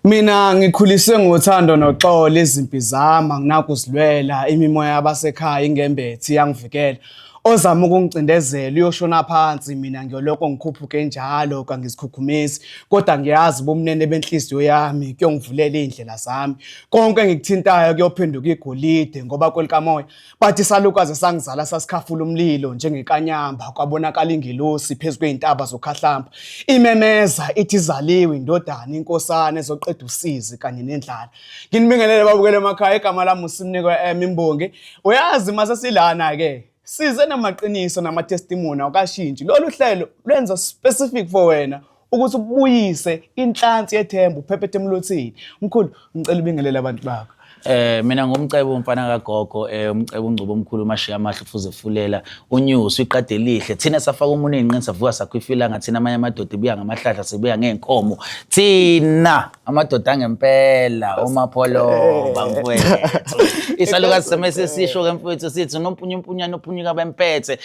Mina ngikhuliswe ngothando noxolo, izimpi zami anginakuzilwela, imimoya yabasekhaya ingembethi iyangivikela. Ozama ukungicindezela uyoshona phansi, mina ngiyoloko ngikhuphuke njalo kangizikhukhumezi, kodwa ngiyazi ubumnene benhliziyo yami kuyongivulela iy'ndlela zami. Konke engikuthintayo kuyophenduka igolide ngoba kwelikamoya Bathi isalukazi esangizala sasikhafula umlilo njengenkanyamba, kwabonakala ingelosi phezu kwey'ntaba zokhahlamba imemeza ithi izaliwe indodana inkosana ezoqeda usizi kanye nendlala. Nginibingelele babukele emakhaya, igama lami uSimniko M Imbongi. Uyazi mase silana-ke size namaqiniso namatestimoni awukashintshi. Lolu hlelo lwenza specific for wena ukuthi ubuyise inhlansi yethemba uphephethe emlotheni. Mkhulu, ngicela ubingelele abantu bakho. Mina ngumcebo umfana kagogo, umcebo ungcubo omkhulu umashiya amahle ufuze fulela unyusi iqade elihle. Thina safaka umunwe enqeni savuka sakhwifilanga, thina amanye amadoda ibuya ngamahlahla sibuya ngeenkomo. Thina amadoda angempela umapholoba mfowethu. Isalukazi semese sisho ke mfowethu sithi unompunyu impunyana uphunyuka bempethe.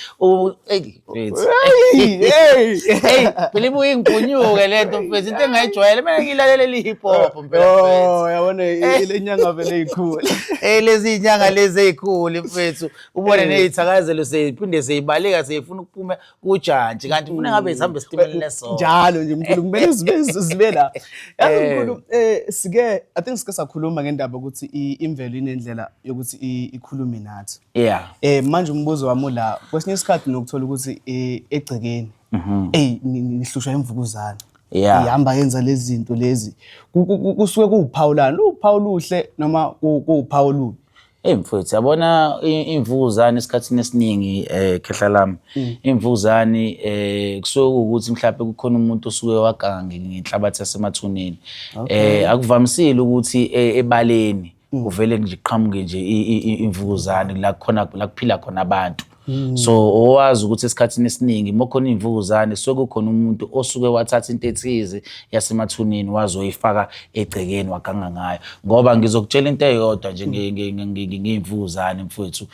Eyi mfethu. Hey, hey. Hey, phela ibuye ingiphunyuke le nto mfethu, into engayijwayele mina ngilalela i-hip hop mpela mfethu. Oh, yabona le nyanga vele ikhulu. Eh lezi inyanga lezi ezikhulu mfethu, ubone nezithakazelo seyiphinde seyibaleka seyifuna ukuphuma kujantshi kanti funa ngabe zihambe esitimeleni leso. Njalo nje mkhulu kumele zibe zibe la. Yazi mkhulu, sike I think sike sakhuluma ngendaba ukuthi imvelo inendlela yokuthi ikhulume nathi. Manje umbuzo wami ula, kwesinye isikhathi nokuthola ukuthi egcekeni ey nihlushwa imvukuzane. Ihamba yenza lezi zinto lezi. Kusuke kuwuphawulana, luwuphawu oluhle noma kuwuphawu olubi? Hey mfowethu, yabona imvukuzane esikhathini esiningi, khehla lami. Imvukuzane kusuke kuwukuthi mhlawumbe kukhona umuntu osuke waganga ngenhlabathi yasemathuneni. Akuvamisile ukuthi ebaleni kuvele nje qhamuke nje imvukuzane la khona la kuphila khona abantu. So owazi ukuthi esikhathini esiningi mokhona imvukuzane suke kukhona umuntu osuke wathatha into ethize yasemathuneni wazoyifaka egcekeni waganga ngayo. Ngoba ngizokutshela into eyodwa nje ngey'mvukuzane mfowethu,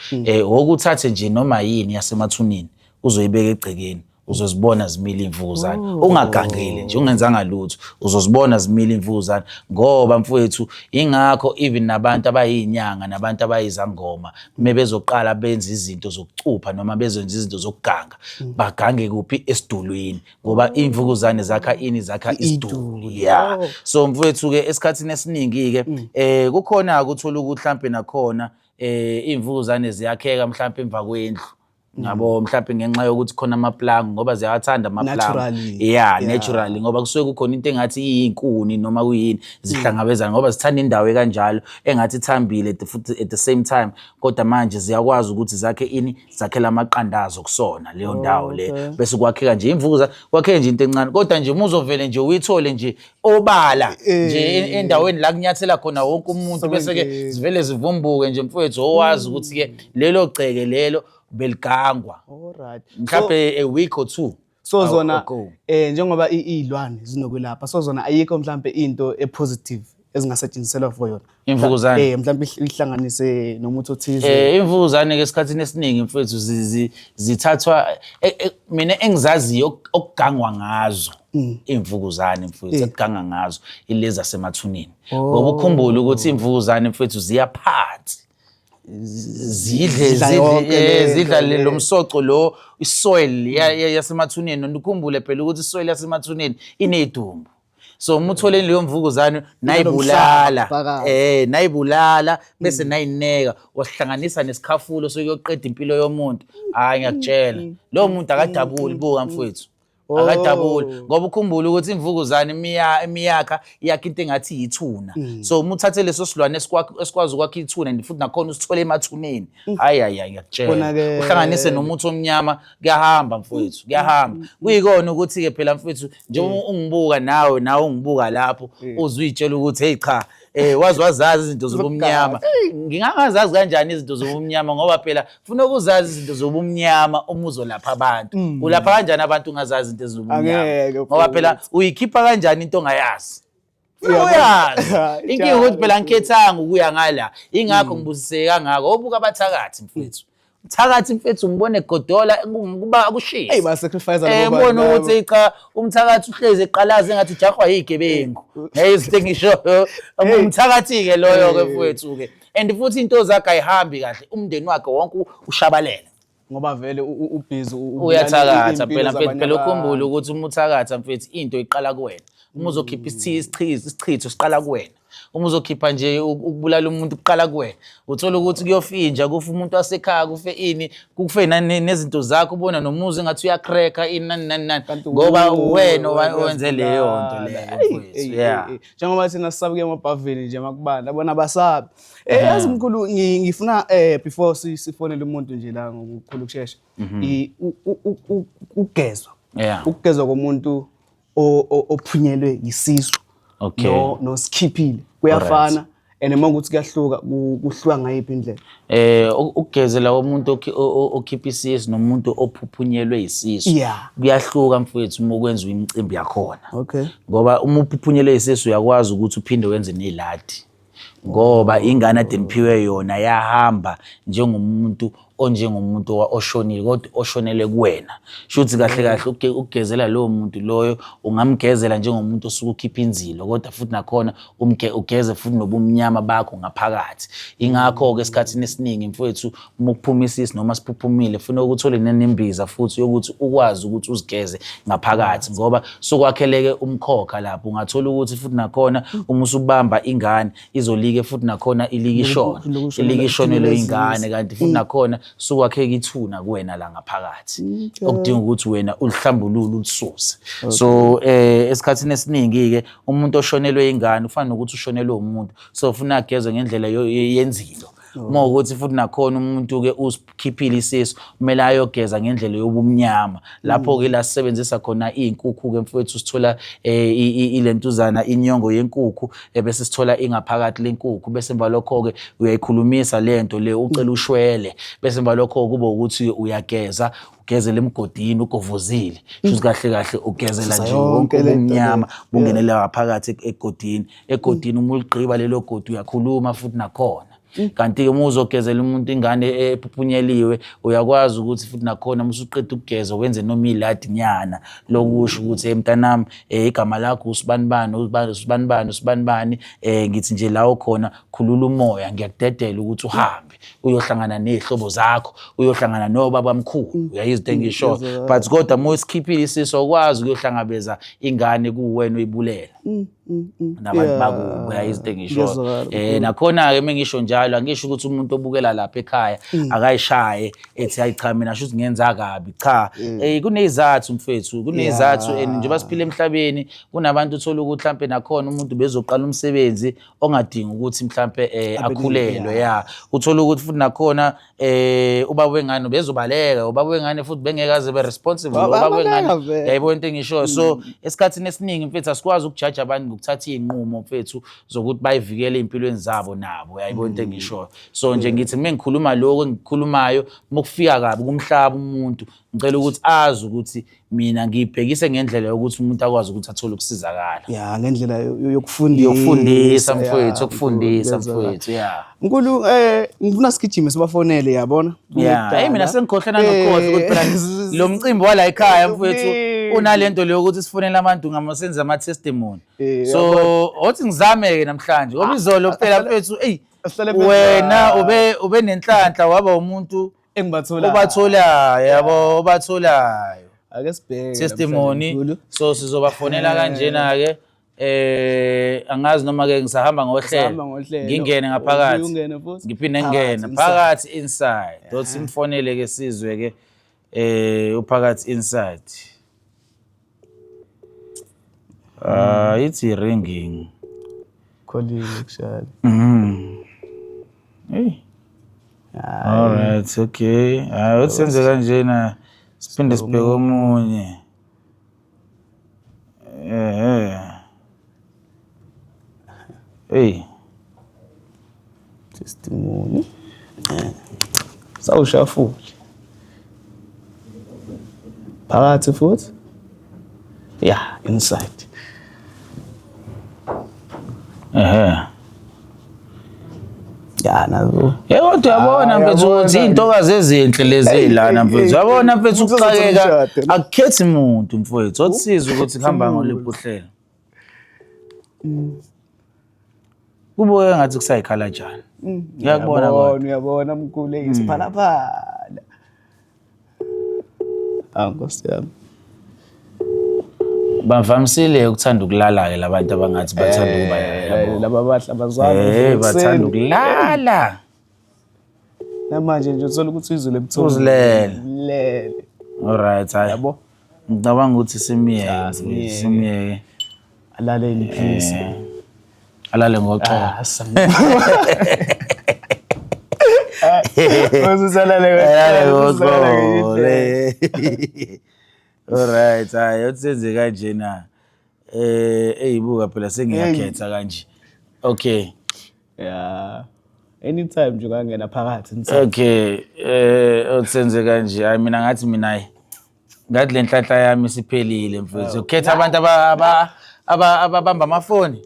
wokuthathe nje noma yini yasemathuneni uzoyibeka egcekeni, uzozibona zimile iy'mvukuzane. Ungagangile nje, ungenzanga lutho, uzozibona zimile iy'mvukuzane. Ngoba mfowethu ingakho even nabantu abayinyanga nabantu abayizangoma uma bezoqala benze izinto zokucupha noma bezenza izinto zokuganga, bagange kuphi? Esidulwini. Ngoba iy'mvukuzane zakha ini? Zakha isiduli. Yeah. So mfowethu-ke esikhathini esiningi-ke kukhona-ke uthola ukuthi mhlampe nakhona iy'mvukuzane ziyakheka mhlampe emva kwendlu. Ngabo mhlawumbe ngenxa yokuthi khona amaplango, ngoba ziyawathanda amaplango. Naturally. Yeah, naturally, ngoba kusuke kukhona into engathi iyinkuni noma kuyini zihlangabezana, ngoba zithanda indawo ekanjalo engathi ithambile futhi at the same time, kodwa manje ziyakwazi ukuthi zakhe ini, zakhele amaqanda azo kusona leyo ndawo le. Bese kwakheka nje imvukuza, kwakheke nje into encane, kodwa nje uma uzovele nje uyithole nje obala nje endaweni la kunyathela khona wonke umuntu, bese ke zivele zivumbuke nje mfowethu, owazi ukuthi ke lelo gceke lelo beligangwa. Mhlawumbe a week or two. So zona njengoba iy'lwane zinokwelapha, so zona ayikho mhlawumbe into e-positive ezingasetshenziselwa for yona. Imvukuzane. Mhlawumbe ihlanganise nomuthi othize. Imvukuzane ke esikhathini esiningi mfowethu zithathwa, mina engizaziyo okugangwa ngazo imvukuzane mfowethu, ekuganga ngazo ilezi zasemathuneni. Ngoba ukhumbule ukuthi imvukuzane mfowethu ziya phansi. Zidle, Zidla zidle, yonke le zidla nto le. lo msoco lo, isoil yasemathuneni. Ukhumbule phela ukuthi isoil yasemathuneni inedumbu. So uma uthole leyo mvukuzane nayibulala, phakathi. Nayibulala bese nayineka, wahlanganisa nesikhafulo sokuyoqeda impilo yomuntu. Hayi ngiyakutshela, lowo muntu akadabuli, buka mfowethu. Akadabuli, ngoba ukhumbule ukuthi imvukuzane imiyakha iyakha into engathi yithuna. So uma uthathe leso silwane esikwazi ukwakha ithuna and futhi nakhona usithole emathuneni. Hayi hayi hayi ngiyakutshela. Konakele. Uhlanganise nomuthi omnyama, kuyahamba mfowethu, kuyahamba. Kuyikona ukuthi ke phela mfowethu njengoba ungibuka nawe, nawe ungibuka lapho, uze uyitshela ukuthi hey cha, wazi wazazi izinto zobumnyama. Ngingangazazi kanjani izinto zobumnyama, ngoba phela funa ukuzazi izinto zobumnyama uma uzolapha abantu. Ulapha kanjani abantu ungazazi izinto zobumnyama? Angeke, Ngoba phela mfowethu. uyikhipha kanjani into ongayazi? Uyabona? Uyazi. Hayi, Inkinga ukuthi phela njalo. angikhethanga ukuya ngala. Ingakho ngibusiseke kangaka. Obuka abathakathi mfowethu. Umthakathi mfethu umbone egodola kuba akushisa. Eyi ba-sacrifice Eh labo bantu ubona labo. ukuthi cha umthakathi uhlezi eqalaza engathi ujahwa yigebengu. Hey izinto engishoyo umthakathi-ke loyo-ke mfowethu-ke. And futhi into zakhe ayihambi kahle umndeni wakhe wonke ushabalele. Ngoba vele ubhizi Uyathakatha phela mfethu, phela ukhumbule ukuthi uma uthakatha mfethu into iqala kuwena. Uma uzokhipha isichitho siqala kuwena. Uma uzokhipha nje ukubulala umuntu kuqala kuwena. Uthola ukuthi kuyofinja kufa umuntu wasekhaya kufe ini kufe nezinto zakho ubona nomuzi engathi uyacracka ini nani nani nani ngoba uwena owenze leyo nto leyo mfowethu. Yeah. Njengoba thina sisabuke emabhavini nje makubanda bona basabi. Eh yazi mkhulu ngifuna before sifonele umuntu nje la ngokukhulu ukushesha. Ukugezwa. Ukugezwa komuntu ophunyelwe yisisu Okay. no nosikhiphile kuyafana and uma ukuthi kuyahluka kuhluka ngayiphi indlela? Ukugezela umuntu okhipha isisu nomuntu ophuphunyelwe isisu kuyahluka mfowethu uma kwenziwa imicimbi yakhona. Okay. Ngoba uma uphuphunyelwe isisu uyakwazi ukuthi uphinde wenze neladi. Ngoba ingane ade niphiwe yona yahamba njengomuntu onjengomuntu oshonile kodwa oshonele kuwena. Shuthi kahle kahle ukugezela lowo muntu loyo ungamgezela njengomuntu osuke ukhipha inzilo kodwa futhi nakhona ugeze futhi nobumnyama bakho ngaphakathi. Ingakho-ke esikhathini esiningi mfowethu uma kuphuma isisu noma siphuphumile funa uthole nenembiza futhi yokuthi ukwazi ukuthi uzigeze ngaphakathi ngoba sokwakheleke umkhokha lapho. Ungathola ukuthi futhi nakhona uma usubamba ingane izolike futhi nakhona ilike ishona, ilike ishonelwe ingane kanti futhi nakhona sokwakheka ithuna kuwena la ngaphakathi okudinga ukuthi wena ulihlambulule ulisuse. So esikhathini esiningi-ke umuntu oshonelwe ingane ufana nokuthi ushonelwe umuntu, so funa agezwe ngendlela yenzilo. Uma ukuthi futhi nakhona umuntu-ke usikhiphile isisu kumele ayogeza ngendlela yobumnyama. Lapho-ke la sisebenzisa khona iy'nkukhu-ke mfowethu sithola ilentuzana inyongo yenkukhu ebese sithola ingaphakathi lenkukhu bese emva lokho-ke uyayikhulumisa le nto le ucela ushwele bese emva lokho kuba ukuthi uyageza ugezela emgodini ugovozile. Shuthi kahle kahle ugezela nje wonke ubumnyama bungenela ngaphakathi egodini. Egodini uma uligqiba lelo godi uyakhuluma futhi nakhona. Kanti-ke uma uzogezela umuntu ingane ephuphunyeliwe uyakwazi ukuthi futhi nakhona uma usuqeda ukugeza wenze noma iladi nyana lokusho ukuthi mntanami igama lakho usibanibani usibanibani usibanibani ngithi nje la ukhona khulula umoya ngiyakudedela ukuthi uhambe uyohlangana ney'hlobo zakho uyohlangana nobabamkhulu uyayizwa into engishoyo but kodwa uma usikhiphile isisu awukwazi ukuyohlangabeza ingane kuwena uyibulela nabantu bakubo uyayizwa into engishoyo. Nakhona-ke uma ngisho njalo angisho ukuthi umuntu obukela lapha ekhaya akayishaye ethi hayi cha mina shuthi ngenza kabi cha. Kuney'zathu mfethu, kuney'zathu and njengoba siphila emhlabeni kunabantu uthola ukuthi mhlampe nakhona umuntu bezoqala umsebenzi ongadingi ukuthi mhlampe akhulelwe ya. Uthola ukuthi futhi nakhona ubaba wengane bezobaleka, ubaba wengane futhi bengeke aze be responsible, ubaba wengane yayibona into engishoyo. So esikhathini esiningi mfethu asikwazi ukujaja abantu ngokuthatha iy'nqumo mfethu zokuthi bayivikele ey'mpilweni zabo nabo, uyayibona into engishoyo. So nje ngithi uma ngikhuluma lokho engikukhulumayo uma kufika kabi kumhlaba umuntu ngicela ukuthi azi ukuthi mina ngiyibhekise ngendlela yokuthi umuntu akwazi ukuthi athole ukusizakala. Ya ngendlela yokufundisa. Yokufundisa mfowethu, yokufundisa mfowethu, ya. Mkhulu ngifuna sigijime sibafonele yabona. Yeah, hey mina sengikhohle nanokhohle ukuthi phela lo mcimbi wala ekhaya mfowethu unalento leyo ukuthi sifonele abantu ngama senze ama testimony. So othi ngizame ke namhlanje ngoba izolo phela mfowethu ey wena ube nenhlanhla waba umuntu engibatholayo obatholayo yabo obatholayo. Ake sibheke testimony. So sizobafonela kanjena ke angazi noma ke ngisahamba ngohlelo ngingene ngaphakathi ngiphinde ngingene phakathi inside dot simfonele ke sizwe ke uphakathi inside. It's ringing. Kholile kushaya. Hey. All right, okay. Hayi uthi senze kanjena siphinde sibheke omunye. Hey. Testimony. Sawushafule. Phakathi futhi. Yeah, inside. Ya nazo. Hey kodwa uyabona Ah, mfethu ukuthi uyabona. iy'ntokazi ezinhle lezi ey'lana Hey, mfethu. hey, Uyabona hey. mfethu Umuntu ukuxakeka uzothi umshado. akukhethi muntu mfethu. Othisiza ukuthi kuhamba ngoliphi uhlelo. Kubukeka ngathi kusayikhalajana. Ngiyakubona kodwa. Uyabona, uyabona mkhulu isiphalaphala. Ah Nkosi yami. Bavamisile ukuthanda ukulala-ke labantu abangathi bathanda ukuba yabo. Laba abahle abazwani. Eh bathanda ukulala. Namanje nje uthola ukuthi izulu ebuthongo. Uzilele. Lele. Alright hayi. Yabo. Ngicabanga ukuthi simiyeke Cha, mfethu, simiyeke. simiyeke. Alale in peace. Eh, Alale ngoxolo. Ah, sam. Ususalale Alale ngoxolo. Alright hayi othi senze kanje na. Eh eyibuka phela sengiyakhetha kanje. Okay. Yeah. Anytime nje ungangena phakathi ngithe. Okay, othi senze kanje. Hayi mina ngathi mina hayi. Ngathi le nhlanhla yami isiphelile mfethu. Ukhetha abantu ababamba amafoni.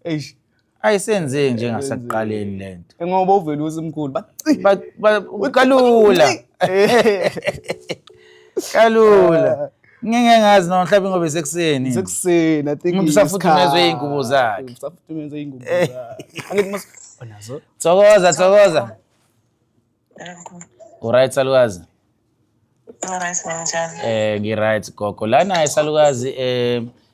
Eish. Ayisenze njengasekuqaleni lento. Ngoba uvele usimkhulu ba Kalula. Kalula. Ngeke ngazi noma mhlawumbe ngoba sekuseni. Sekuseni, I think Umuntu usafuthumezwe iy'ngubo zakhe. Usafuthumezwe iy'ngubo zakhe. Angithi mas onazo. Thokoza, thokoza. Uright salukazi? Alright, njani? Ngi-right gogo. Lana salukazi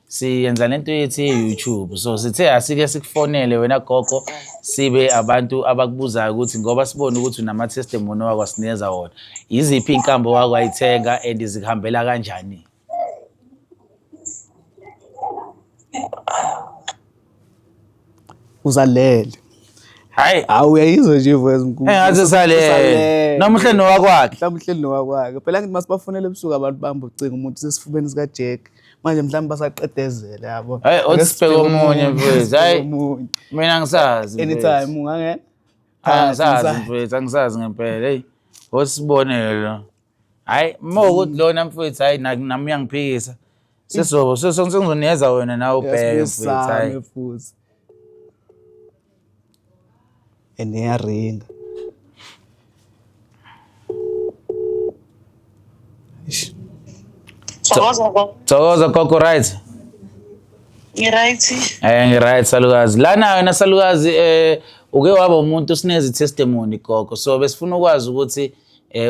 siyenza lento yethu ye-YouTube. So sithe asike sikufonele wena gogo sibe abantu abakubuzayo ukuthi ngoba sibone ukuthi unama testimony wakwasinikeza wona. Yiziphi inkambo wakwayithenga and zikuhambela kanjani? Uzalele. Hayi, Hawu uyayizwa nje ivoice mkhulu. engathi usalele. Noma uhleli nowakwakhe. Mhlawumbe uhleli nowakwakhe. Phela ngithi masibafonele ebusuku abantu bamba ucingo umuntu usesifubeni sika Jack. Manje mhlawumbe basaqedezela yabo. Hayi, othi sibheke omunye mfethu. Hayi. Omunye. Mina angisazi. mfethu. Anytime ungangena. Angisazi mfethu, angisazi ngempela. Hey, osibonelo. Hayi, uma ukuthi lona mfethu hayi nami uyangiphikisa. Sesobo, sengizoneza wena nawe ubheke mfethu. Hayi. Siyasibisame futhi. And iyaringa. Eish. Thokoza gogo. Thokoza gogo right. Ngi-right. Ngi-right salukazi. Lana wena salukazi uke waba umuntu usinezi testimony gogo. So besifuna ukwazi ukuthi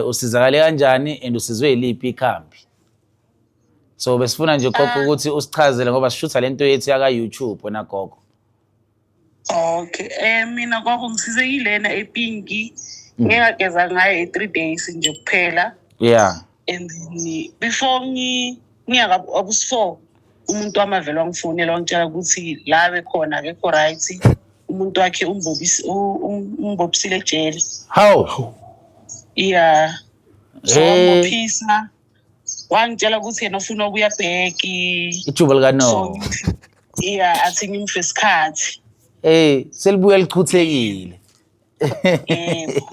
usizakale kanjani and usizwe yiliphi ikhambi. So besifuna nje gogo ukuthi usichazele ngoba sishutha lento yethu yaka YouTube wena gogo. Okay. Mina gogo ngisizekile na epinki. Ngiyageza ngayo 3 days nje kuphela. Yeah. And then before ngiyaka abusi4 umuntu wamavela wangifonela wangitshela ukuthi la bekhona akekho right. Umuntu wakhe umbobisile ejele. How? Yeah. So Eh. wambophisa. Wangitshela ukuthi yena ufuna ukuya back. Ijuba lika no. So yeah, athi ngimfe isikhathi. Selibuya lichuthekile. Yebo.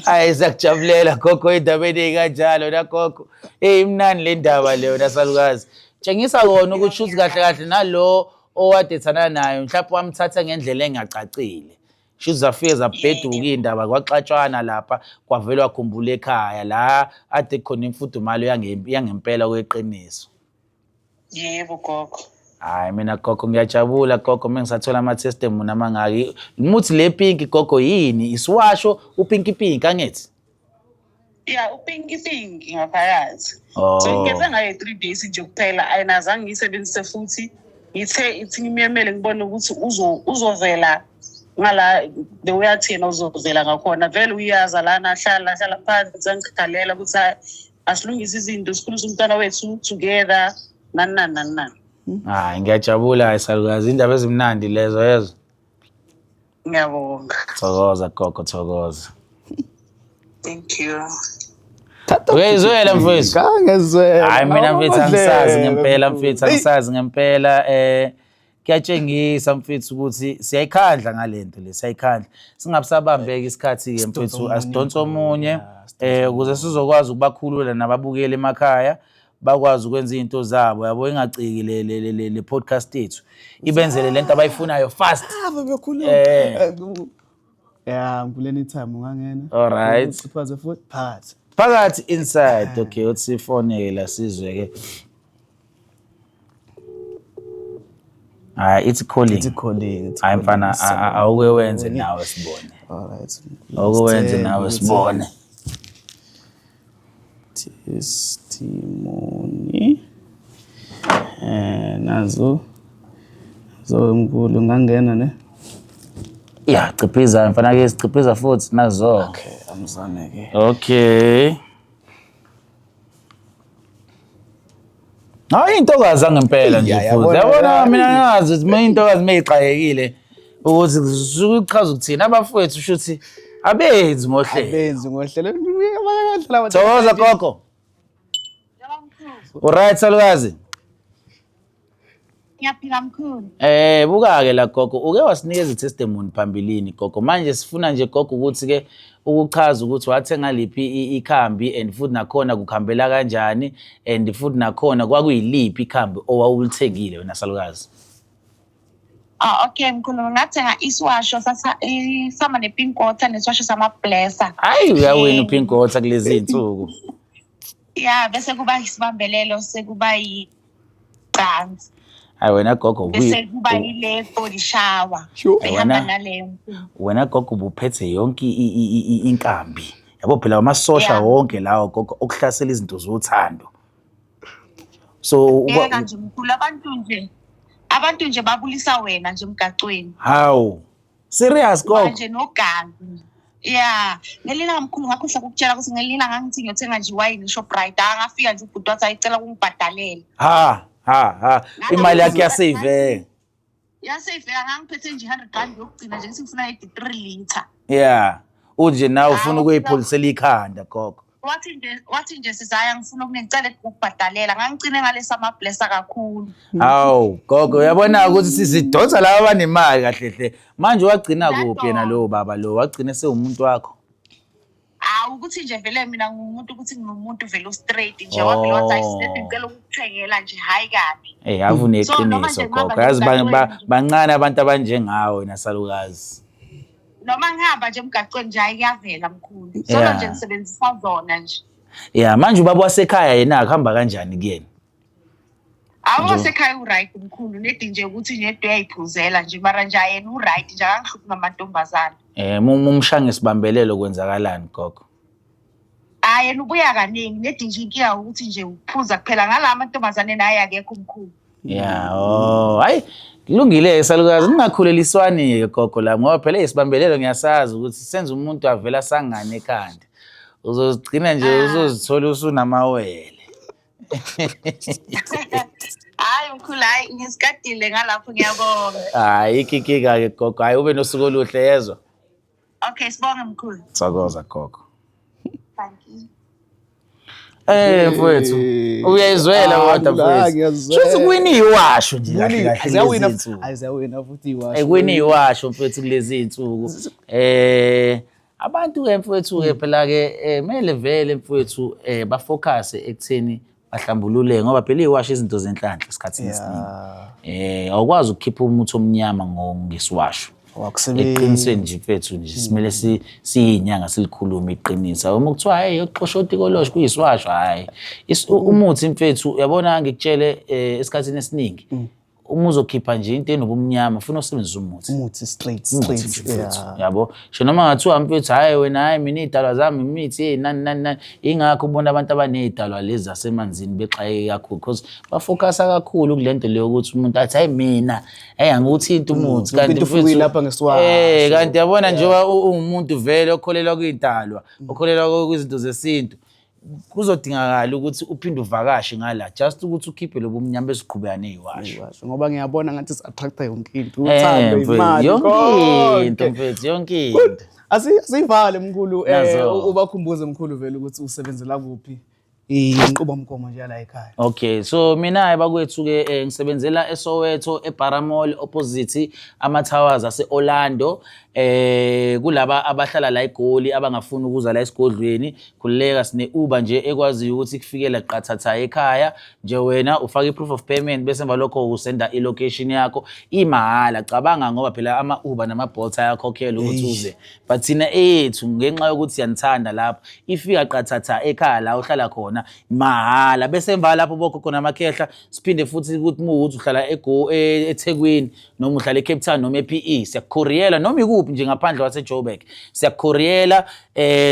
Hayi siyakujabulela gogo endabeni ey'kanjalo nagogo. Imnandi le ndaba leyo nasalukazi. Tshengisa kona ukuthi shuthi kahle kahle nalo owadethana naye mhlawumbe wamthatha ngendlela engacacile. Shuthi zafike zabheduka iy'ndaba kwaxatshwana lapha kwavele wakhumbula ekhaya la ade khona imfudumalo yangempela kweqiniso. Yebo gogo. Hayi mina gogo ngiyajabula gogo mengisathola ama-testimony amangaki. Umuthi le pinki gogo yini? Isiwasho upinki pinki angithi? Yeah, upinki pinki ngaphakathi. Oh. So ngigeze ngayo 3 days nje kuphela ayinazange ngiyisebenzise futhi. Ngithe ithi ngimyemele ngibone ukuthi uzovela ngala the way athi yena uzovela ngakhona. Vele uyaza lana ahlala phansi angikhalela ukuthi asilungise izinto sikhulise umntwana wethu together nani nani nani nani. Hayi ngiyajabula hayi salukazi indaba ezimnandi lezo yezo. Ngiyabonga. Thokoza gogo thokoza. Thank you. Uyayizwela mfethu? Kangezwela. Hayi mina mfethu angisazi ngempela mfethu angisazi ngempela kuyatshengisa mfethu ukuthi siyayikhandla ngalento le siyayikhandla singabusabambeka isikhathi ke mfethu asidonse omunye ukuze sizokwazi ukubakhulula nababukeli emakhaya bakwazi ukwenza izinto zabo yabo ingaciki le podcast yethu ibenzele lento abayifunayo fast. Ave bekhuluma. Yeah, mkhulu, anytime ungangena. Alright. Uciphaze futhi phakathi. Phakathi, inside. Okay, uthi ifone la sizwe ke. Hayi, it's calling. It's calling. It's Hayi mfana, calling. awuke wenze nawe sibone. Alright. Awuke wenze nawe sibone. Testimony. Nazo. So mkhulu, ungangena ne? Ya, ciphiza mfana ke, siciphiza futhi nazo. Okay, amzame ke. Okay. Hayi, intokazi angempela nje Ya, futhi. yabona Yabona la. mina ngazi ukuthi uma intokazi meyixakekile ukuthi kusuke kuchaza ukuthini, abafowethu shuthi abenzi ngohlelo. Abenzi ngohlelo. Abanye Thokoza gogo. Uright salukazi? Ngiyaphila mkhulu. Buka ke la gogo, uke wasinikeza testimony phambilini gogo. Manje sifuna nje gogo ukuthi ke ukuchaza ukuthi wathenga liphi ikhambi and futhi nakhona kukhambela kanjani and futhi nakhona kwakuyiliphi ikhambi owawulithengile wena salukazi. Ah, okay mkhulu, ngathenga isiwasho sasa isama ne-pink water nesiwasho sama-blesser. Hayi, uyawina upink water kulezi insuku. Ya, bese kuba isibambelelo, sekuba yicansi. Hayi wena gogo, Bese kuba yile body shower. Sure. Behamba Wena- naleyo mkhulu. Wena gogo ubuphethe yonke inkambi. Yabo phela amasosha wonke lawo gogo okuhlasela izinto zothando. So Yeka nje mkhulu, abantu nje babulisa wena nje emgacweni. Hawu. Serious gogo? Manje nogazi. Ya, ngelinye mkhulu ngakhohlwa ukukutshela ukuthi ngelinye ngangithi ngiyothenga nje iwayini eShoprite. Angafika nje ubhuti wathi ayicela ukungibhadalela. Ha ha ha. Imali yakhe yasave. Yaseyivela, ngangiphethe nje R100 yokugcina nje, ngithi ngifuna i-3 liter. Yeah. Unje nawe ufuna Hawu, ukuyipholisela ikhanda gogo. Wathi nje sizaya ngifuna ngicela ukubhadalela, ngangicine ngalesa ama-blesser kakhulu. Hawu gogo, uyabona ukuthi sizidonsa laba abanemali kahle hle. Manje wagcina kuphi yena lowo baba lo? Wagcina sewumuntu wakho. Hawu, ukuthi nje vele mina ngumuntu, ukuthi ngingumuntu vele u-straight nje, wavele wathi hayi sister, ngicela ukukuthengela nje, hhayi kabi. Eh, ave So, noma uneqiniso nje ngihamba gogo. Yazi nje emgaqweni nje. bancane abantu abanjengawe wena salukazi. Noma ngihamba nje emgaqweni nje, hayi kuyavela mkhulu, solo nje ngisebenzisa zona nje. Yeah, manje ubaba wasekhaya yena akuhamba kanjani kuyena? Awu, wasekhaya u-right mkhulu, nedi nje ukuthi nedi uyayiphuzela nje, mara nje yena u-right nje, akangihluphi ngamantombazane. Mumshaya ngesibambelelo kwenzakalani gogo? Hayi, yena ubuya kaningi, nedi nje inkinga ukuthi nje uphuza kuphela ngala amantombazane, naye akekho mkhulu. Yeah, oh, hayi kulungile salukazi, ningakhuleliswani ke gogo la ngoba phela isibambelelo ngiyasazi ukuthi senza umuntu avela sangane ekhanda. Uzozigcina nje uzozithola usunamawele. Hayi mkhulu, hayi ngisikadile ngalapho, ngiyabonga. Hayi ikikika ke gogo, hayi ube nosuku oluhle yezwa. Okay, sibonge mkhulu. Thokoza gogo. Thank you. Mfowethu, uyayizwela Ah, kodwa la, mfowethu. ngiyazwela. Shuthi kuwina iwasho nje kahle kahle Ziyawina. kulezi insuku. Ayi, ziyawina futhi iwasho. Kuwina iwasho mfowethu kulezi insuku. Abantu ke mfowethu ke phela ke kumele vele mfowethu bafocus ekutheni bahlambulule ngoba phela iwasho izinto zenhlanhla esikhathini esiningi. Awukwazi ukukhipha umuthi omnyama ngesiwasho. Wakusebenza. Eqinisweni nje mfethu nje simele siyinyanga silikhulume iqiniso. Uma kuthiwa hey uxosha otikoloshe kuyisiwasho, hayi. Umuthi mfethu, uyabona ngikutshele, esikhathini esiningi uma uzokhipha nje into enobumnyama ufuna usebenzise umuthi. Umuthi straight Umuthi straight. nje mfethu, yabo, sho noma ngathiwa mfethu hhayi wena, hhayi mina iy'dalwa zami imithi, hey nani nani nani. Ingakho ubona abantu abaney'dalwa lezi zasemanzini bexakeke kakhulu because bafocusa kakhulu kule nto leyo ukuthi umuntu athi hayi mina hey angikuthinti umuthi. Yonke into ufike mfethu, uyilapha ngesiwasho. Kanti yabona njengoba ungumuntu vele okholelwa kwiy'dalwa, okholelwa kwizinto zesintu, kuzodingakala ukuthi uphinde uvakashe ngala just ukuthi ukhiphe lobu mnyama bese uqhubeka ney'washo. Iwasho ngoba ngiyabona ngathi si-attracta yonke into, uthando, Mfethu, imali, yonke into konke. mfethu, yonke into. Asiyivale mkhulu, Nazo. ubakhumbuze mkhulu vele ukuthi usebenzela kuphi. Inqubomgomo nje yala ekhaya. Okay, so mina bakwethu ke ngisebenzela eSoweto eBaramall opposite ama towers ase Orlando. Kulaba abahlala la eGoli abangafuni ukuza la esigodlweni, khululeka, sine Uber nje ekwaziyo ukuthi kufikela qathatha ekhaya nje. Wena ufaka i-proof of payment, bese emva lokho usenda i-location yakho, imahhala. Cabanga, ngoba phela ama-Uber nama-Bolt ayakhokhela ukuthi uze, but thina eyethu, ngenxa yokuthi siyanithanda lapho, ifika qathatha ekhaya la uhlala khona mahhala. Bese emva lapho bogogo namakhehla, siphinde futhi ukuthi uma ukuthi uhlala eThekwini noma uhlala eCape Town noma ePE, siyakukhuriyela noma ikuphi nje ngaphandle kwaseJoburg, siyakukhuriyela.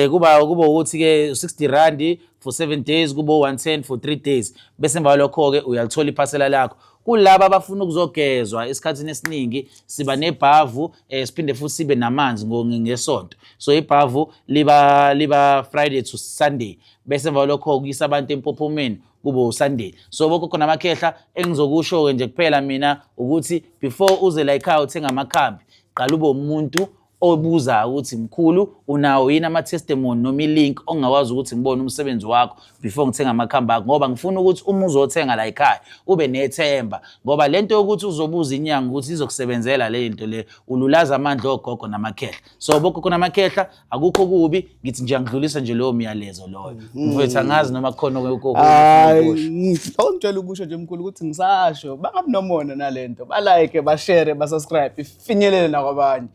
Kuba ukuthi ke 60 rand for 7 days, kube 110 for 3 days, bese emva kwalokho ke uyalithola iphasela lakho. Kulaba abafuna ukuzogezwa, esikhathini esiningi siba nebhavu, siphinde futhi sibe namanzi ngesonto. So ibhavu liba Friday to Sunday, bese emva kwalokho kuyisa abantu empophomeni kube uSunday. So bogogo namakhehla, engizokusho-ke nje kuphela mina ukuthi before uze la ekhaya uthenga amakhambi, qala ube umuntu obuza ukuthi, "Mkhulu, unawo yini ama-testimony noma i-link ongakwazi ukuthi ngibone umsebenzi wakho before ngithenga amakhambi akho?" Ngoba ngifuna ukuthi uma uzothenga la ekhaya ube nethemba, ngoba lento yokuthi uzobuza inyanga ukuthi izokusebenzela le nto le, ululaza amandla ogogo namakhehla. So bogogo namakhehla, akukho kubi, ngithi nje angidlulisa nje lowo myalezo loyo. Mfowethu, angazi noma kukhona Hayi, awungitshela ukusho nje mkhulu ukuthi ngisasho bangabi nomona nalento, ba-like, ba-share, ba-subscribe, ifinyelele nakwabanye.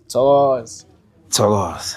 Thokoza. Thokoza.